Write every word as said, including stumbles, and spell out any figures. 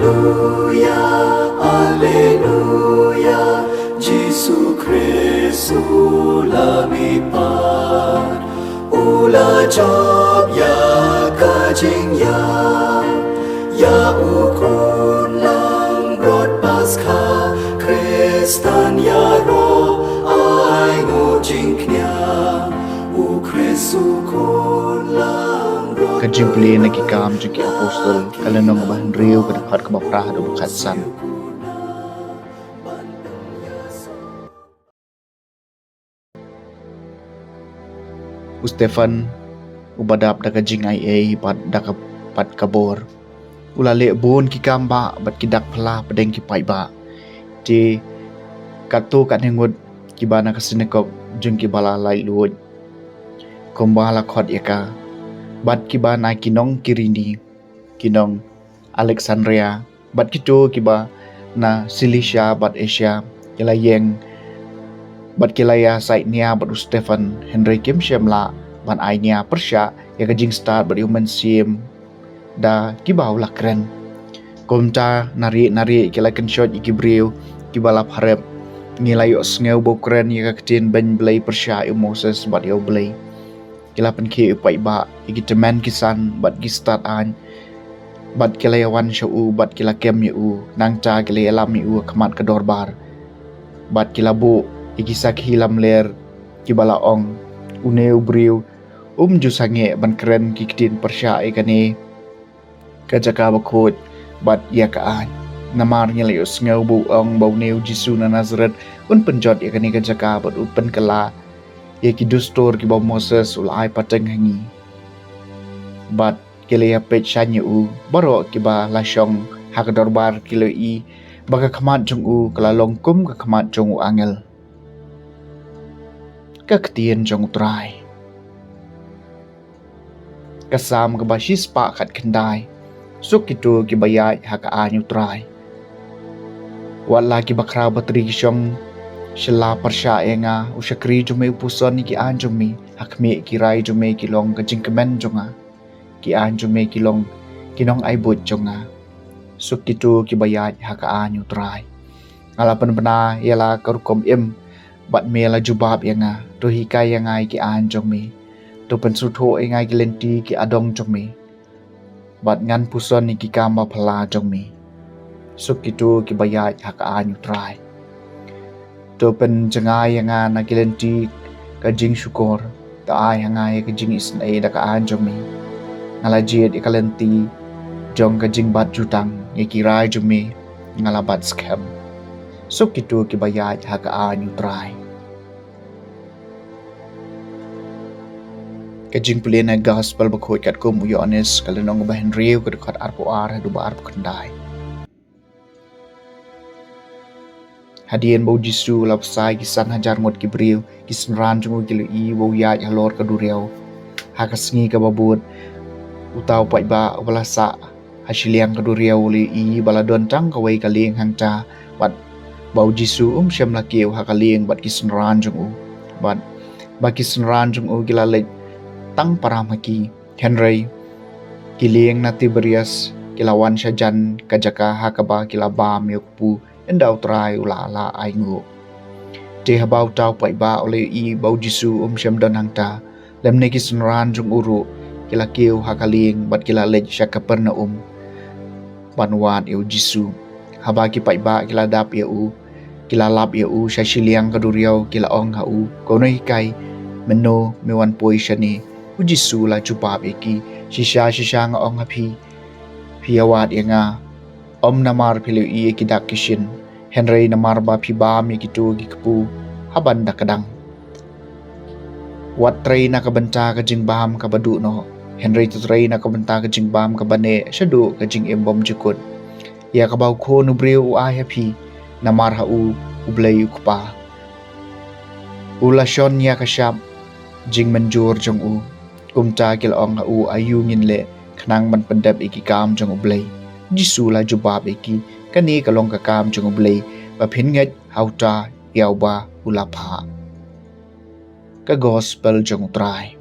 Alleluia, Alleluia, Jisu Khrist u la mihpat, u la jop ïa ka jingïap, ïa u khun langbrot Paskha, Khristan ïaroh ai nguh jingkñia, u Khrist u khun langbrot. Ka jingpule na Ki Kam jong ki Apostol, ka lynnong ba hynriew, ka dkhot kaba phra haduh ba khatsan. U Stephan, uba dap da ka jingaiei bad da ka, bad ka bor, u la leh bun ki kam bah bad ki dak phylla hapdeng ki paidbah. Te katto katne ngut kiba na ka synagog jong kiba la laitluid, kumba la khot ïa ka, bad kiba na ki nong Kirini, ki nong Alexandria, bad kito kiba na Cilicia bad Asia, ki la ïeng bad ki la ïasaid nia bad u Stephan, hynrei kim shym lah ban ai nia pyrshah ïa ka jingstad bad ïa u mynsiem da kiba u la kren. Kumta na rieh na rieh ki la kynshoit ïa ki briew kiba la pharep, ngi la ïohsngew ba u kren ïa ka ktien beiñ Blei pyrshah ïa u Moses bad ïa u Blei. Ki la pynkhih ïa u paidbah ïa ki tymmen ki san bad ki stad aiñ, bad ki la ïawan sha u bad ki la kem ïa u, nangta ki la ïalam ïa u ha khmat ka dorbar. Bad ki la buh ïa ki sakhi lamler kiba la ong, une u briew um ju sangeh ban kren ki ktien pyrshah ïa kane ka jaka bakhuid bad ïa ka aiñ. Namar ngi la ïohsngew ba u ong ba une u Jisu na Nasaret un pynjot ïa kane ka jaka bad u pynkylla ïa ki dustur kiba u Moses u la ai pateng ha ngi. Bad ki la ïapeit shaiñ ïa u. Baroh kiba la shong ha ka dorbar ki la ïohi ba ka khmat jong u ka la long kum ka khmat jong u angel. Ka ktien jong u Trai. Ka Salm kaba shispah khatkhyndai. Suk kito kiba ïaid ha ka aiñ u Trai. Wat la kiba khraw batri ki shong shylla pyrshah ïa nga, u shakri jong me u puson ïa ki aiñ jong me. Ha khmih ki rai jong me ki long ka jingkmen jong nga, ki aiñ jong me ki long ki nongai buit jong nga. Suk kito kiba ïaid ha ka aiñ u Trai. Nga la pynbna ïa la ka rukom im, bad me la jubab ïa nga. To hikai ïa nga ïa ki aiñ jong me. To pynsngewthuh ïa nga ïa ki lynti ki adong jong me, bad ngan puson ïa ki kam baphylla jong me. Suk kito kiba ïaid ha ka aiñ u Trai. To pynjngai ïa nga na ki lynti ka jingshukor. To ai ha nga ïa ka jingisynei da ka aiñ jong me. Nga la jied ïa ka lynti jong ka jingbat jutang, ïa ki rai jong me nga la bat skhem. Suk kito kiba ïaid ha ka aiñ u Trai. Ka jingpule na Gospel bakhuid katkum u Ïoannis, ka lynnong ba hynriew, ka dkhot arphew ar haduh ba arphew khyndai. Hadien ba u Jisu u la bsa ïa ki san hajar ngut ki briew, ki synran jong u ki la ïohi ba u ïaid halor ka duriaw. Ha ka sngi kaba bud, uta u paidbah uba la sah ha shiliang ka duriaw u la ïohi ba la don tang kawei ka lieng hangta, bad ba u Jisu um shym la kiew ha ka lieng bad ki synran jong u, bad ba ki synran jong u ki la leit tang param ha ki. Hynrei ki lieng na Tiberias ki la wan shajan ka jaka ha kaba ki la bam ïa u kpu, ynda u Trai u la lah ai nguh. Te haba uta u paidbah u la ïohi ba u Jisu um shym don hangta, lymne ki synran jong u ruh, ki la kiew ha ka lieng bad ki la leit sha Kapernaum ban wad ïa u Jisu. Haba ki paidbah ki la dap ïa u, ki la lap ïa u sha shiliang ka duriaw, ki la ong ha u, Ko nonghikai, mynno me wan poi shane? U Jisu u la jubab ïa ki, Shisha shisha nga ong ha phi, phi ïawad ïa nga, ym namar phi la ïohi ïa ki dak ki shin, hynrei namar ba phi bam ïa kito ki kpu ha ban da kdang. Wat trei na ka bynta ka jingbam kaba duh noh, hynrei to trei na ka bynta ka jingbam kaba neh shaduh ka jingim bymjukut. Ïa kaba u Khun u briew u ai ha phi, namar ha u U Blei u Kpa u la shon ïa ka shap jingmynjur jong u. Kumta ki la ong ha u, Aïu ngin leh khnang ban pyndep ïa ki kam jong U Blei? U Jisu u la jubab ïa ki, Kane ka long ka kam jong U Blei, ba phin ngeit ha uta ïa uba u la phah. Ka Gospel jong U Trai.